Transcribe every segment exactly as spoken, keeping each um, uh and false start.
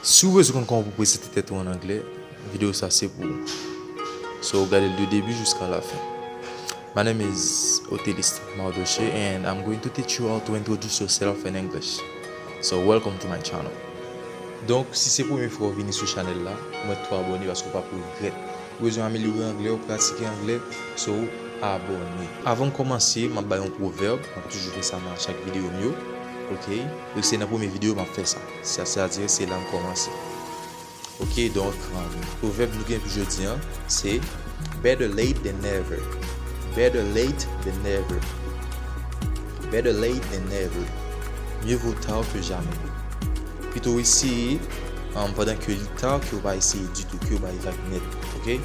Si w bezwen konn kòman pou w prezante tèt ou an anglè, videyo sa se pou ou. So, gade l de debi jiska lafen. My name is Oteliste Mardoché, and I'm going to teach you how to introduce yourself in English. So, welcome to my channel. Donk, si se premye fwa w vini sou chanèl la, ou mèt tou abòne paske w p ap regrèt. Ou bezwen amelyore anglè w, pratike anglè, so abòne. Avan m kòmanse, m ap bay yon pwovèb, m ap toujou fè sa nan chak videyo m yo, oke? E se nan premye videyo m ap fè sa. Sa, sètadi, se la m kòmanse. Oke, donk, um, pwovèb nou gen pou jodi an, se better late than never. Better late than never. Better late than never. Mieux vaut tard que jamais. Pito eseye, um, pandan ke li ta, ke w pa eseye ditou, ke w bay vag nèt, oke?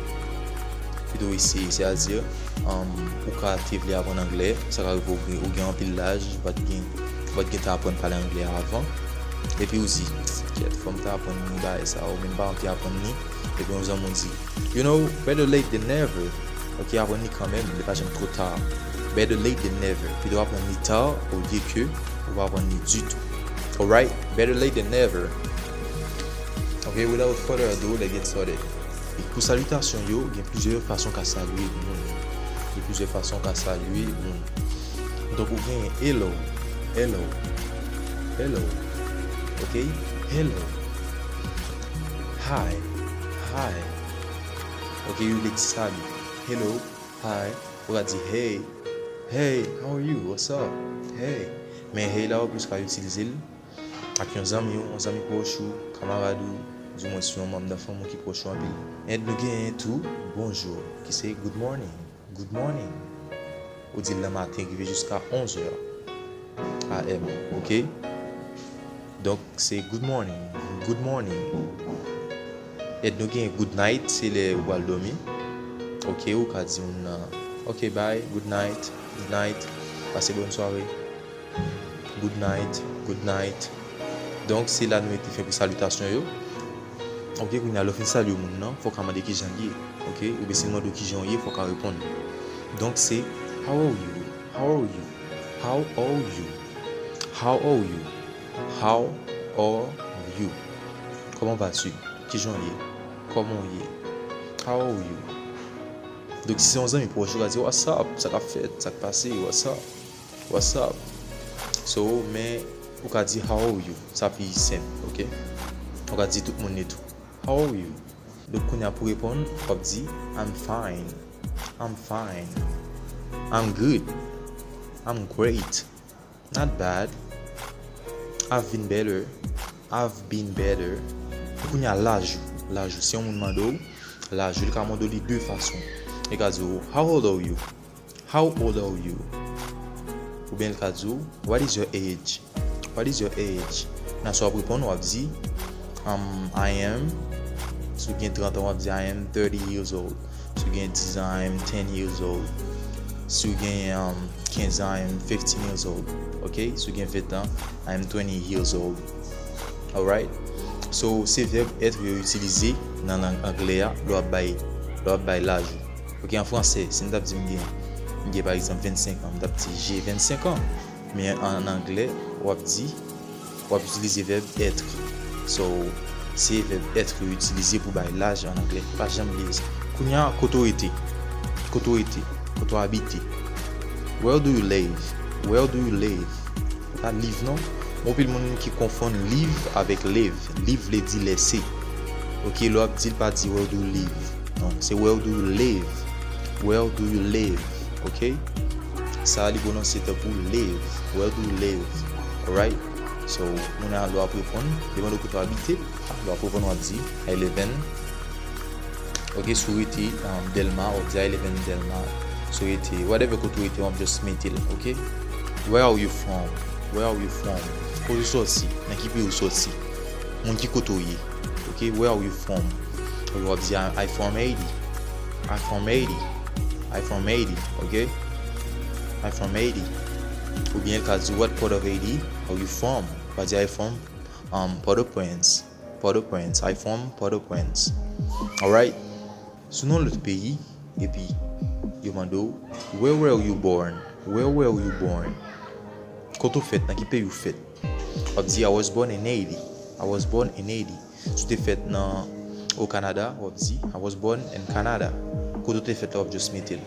Pito eseye, sètadi, um, ou ka te vle aprann anglè, sa ka rive ou gen, ou gen anpil laj, ou pa t gen, ou pa t gen tan aprann pale anglè avan, epi ou di, kèt, fò m ta aprann li bagay sa, ou menm paran te aprann li, epi yon zanmi w di, you know, better late than never. Oke, aprann li kanmenm, li pa janm twò ta. Better late than never. Pito aprann li ta olye ke ou pa aprann li ditou. Alright, better late than never. Ok, without further ado, let's get started. Pou salitasyon yo, gen plizyè fason w ka salye moun. Gen plizyè fason w ka salye moun. Donk, ou gen hello, hello, hello. Ok, hello. Hi, hi. Ok, yo vle di salut. Hello, hi. Ou ka di hey, hey, how are you? What's up? Hey. Men hey la, ou plis ka itilize l ak yon zanmi w, yon zanmi pwòch ou, kamarad ou, di mwen si yon manm nan fanmi w ki pwòch ou anpil. And nou genyen tou bonjou, ki se good morning. Good morning. Ou di l nan maten, rive jiska onz è A M, ok? Donk, se good morning, good morning. And nou gen good night, se lè ou pral dòmi. Ok, ou ka di moun nan, ok, bye, good night, good night, pase bòn sware. Good night, good night. Donk, se la nou mete fen pou salitasyon yo. Ok, kounye a, lè w fin salye moun nan, fò w ka mande kijan l ye. Ok, oubyen si l mande w kijan w ye, fò w ka reponn. Donk, se how are you? How are you? How are you? How are you? How are you? Comment vas-tu? Kijan w ye? Kòman w ye? How are you? Donk, si se yon zanmi pwòch, ou ka di, what's up? Sa k ap fèt? Sa k pase? What's up? What's up? So, men, ou ka di, how are you? Sa pi senp, ok? Ou ka di tout moun li tou. How are you? Donk, kounye a pou reponn, w ap di, I'm fine. I'm fine. I'm good. I'm great. Not bad. I've been better. I've been better. Kounye a, laj ou. Laj ou. Si yon moun mande w laj ou, li ka mande w li de fason. Li ka di w, how old are you? How old are you? Oubyen li ka di w, what is your age? What is your age? Nan sa w ap reponn, w ap di, um, I am, si w gen trant an, w ap di, I am thirty years old. Si w gen dis an, I am ten years old. Si w gen, um, kenz an, I am fifteen years old. Ok? Si w gen ven an, I am twenty years old. Alright? So, se vèb être yo itilize nan lang anglè a, lè w ap bay, lè w ap bay laj ou. Ok, an fransè, si m t ap di m gen, m gen, pa egzanp, vennsenk an, m t ap di j'ai vingt-cinq ans. Men an anglè, w ap di, w ap itilize vèb être. So, se vèb être yo itilize pou bay laj an anglè. Pa janm bliye sa. Kounye a, kote w rete? Kote w rete? Kote w abite? Where do you live? Where do you live? Se pa live non. Gen anpil moun ki konfonn live avèk live. Live vle di lese. Ok, lè w ap di l, pa di where do you live. Non, se where do you live? Where do you live? Ok? Sa a li pwononse tankou live. Where do you live? Alright? So, moun nan lè w ap reponn, li mande w kote w abite. Lè w ap reponn, w ap di, I live in. Ok, si w rete, um, Dèlma, w ap di, I live in Dèlma. Si w rete, whatever kote w rete, w ap just mete l, ok? Where are you from? Where are you from? Kote w sòti? Nan ki peyi w sòti? Moun ki kote w ye? Ok, where are you from? Ou ap di, I, I from Haiti. I from Haiti. I from Haiti, ok? I from Haiti. Oubyen l ka di, what part of Haiti are you from? Ou ka di, I from, um, Port-au-Prince. Port-au-Prince. I from Port-au-Prince. Alright? Si w nan lòt peyi, epi yo mande w, where were you born? Where were you born? Kote w fèt? Nan ki peyi w fèt? W ap di, I was born in Haiti. I was born in Haiti. Si w te fèt nan o Kanada, w ap di, I was born in Canada. Kote w te fèt la, w ap just mete l.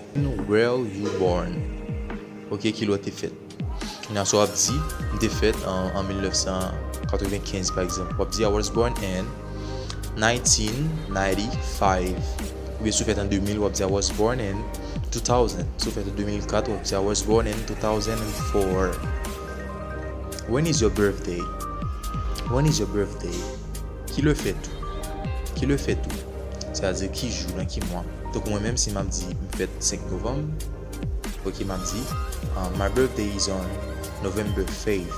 Where you born? Ok, kilè w te fèt? Kounye a, si w ap di, m te fèt an, an mil nèf san katrevenkenz, pa egzanp. W ap di, I was born in nineteen ninety-five. Oubyen si w fèt an de mil, w ap di, I was born in two thousand. Si w fèt an de mil kat, w ap di, I was born in two thousand and four. When is your birthday? When is your birthday? Kilè fèt ou? Kilè fèt ou? Sètadi ki jou, nan ki mwa? Tankou mwen menm, si m ap di m fèt senk novanm, ok, m ap di, uh, my birthday is on November fifth.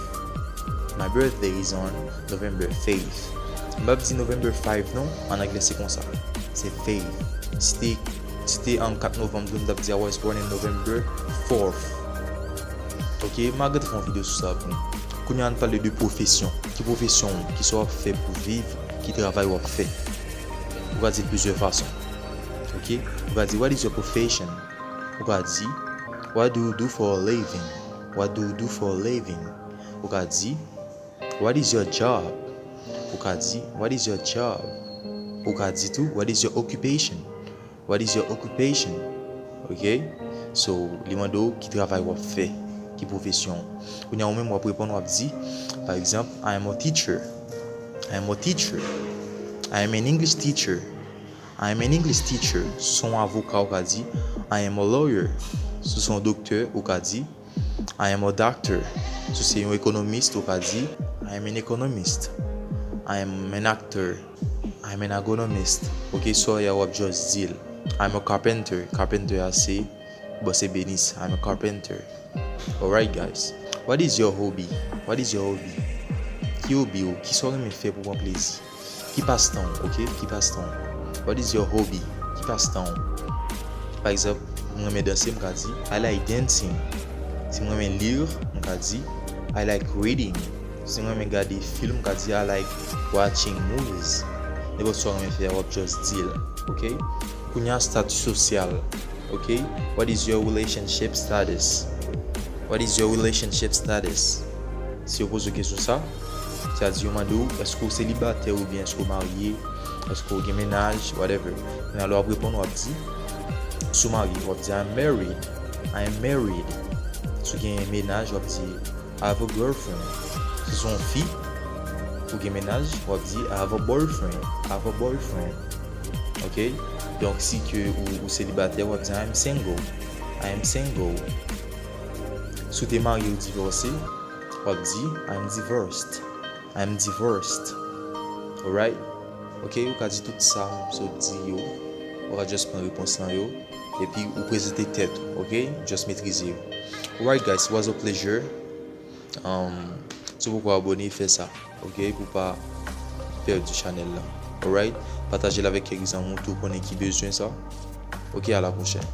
My birthday is on November fifth. M p ap di November five non, an anglè se konsa. Se fifth. Si te, si te an kat novanm tou, m t ap di I was born in November fourth. Ok, m a gentan fè yon videyo sou sa pou nou. Kounye a, ann pale de pwofesyon. Ki pwofesyon ou? Kisa w ap fè pou viv? Ki travay w ap fè? Ou ka di l plizyè fason. Ok? Ou ka di, what is your profession? Ou ka di, what do you do for a living? What do you do for a living? Ou ka di, what is your job? Ou ka di, what is your job? Ou ka di tou, what is your occupation? What is your occupation? Ok? So, li mande w ki travay w ap fè, ki pwofesyon w. Kounye a, ou menm w ap reponn, w ap di, pa egzanp, I am a teacher. I am a teacher. I am an English teacher. I am an English teacher. Si w se yon avoka, ou ka di, I am a lawyer. Si w se yon doktè, ou ka di, I am a doctor. Si w se yon ekonomis, ou ka di, I am an economist. I am an actor. I am an agronomist. Ok, so a w ap just di l. I am a carpenter. Carpenter a se bòs ebenis. I am a carpenter. Alright, guys. What is your hobby? What is your hobby? Ki hobi w? Kisa w renmen fè pou pran plezi? Ki pastan w, ok? Ki pastan w? What is your hobby? Ki pastan w? Pa egzanp, mwen renmen danse, m ka di, I like dancing. Si mwen renmen li, m ka di, I like reading. Si mwen renmen gade fim, m ka di, I like watching movies. Nenpòt sa w renmen fè, w ap just di l, ok? Kounye a, estati sosyal, ok? What is your relationship status? What is your relationship status? Si yo poze w kesyon sa, sètadi yo mande w, èske w selibatè oubyen èske w marye, èske w gen mennaj, whatever. Kounye a, lè w ap reponn, w ap di, si w marye, w ap di, I'm married. I am married. Si w gen mennaj, w ap di, I have a girlfriend. Si w se yon fi, ou gen mennaj, w ap di, I have a boyfriend. I have a boyfriend. Ok? Donk, si ke ou, ou selibatè, w ap di, I am single. I am single. Si w te marye ou divòse, w ap di, I am divorced. I am divorced. Alright? Ok, ou ka di tout sa m sot di yo. Ou ka just pran repons lan yo. Epi ou prezante tèt ou, ok? Just metrize yo. Alright, guys, it was a pleasure. Um, si w poko abòne, fè sa, ok? Pou pa pèdi chanèl la. Alright? Pataje l avèk kèk zanmi w tou konnen ki bezwen sa. Ok, à la prochaine.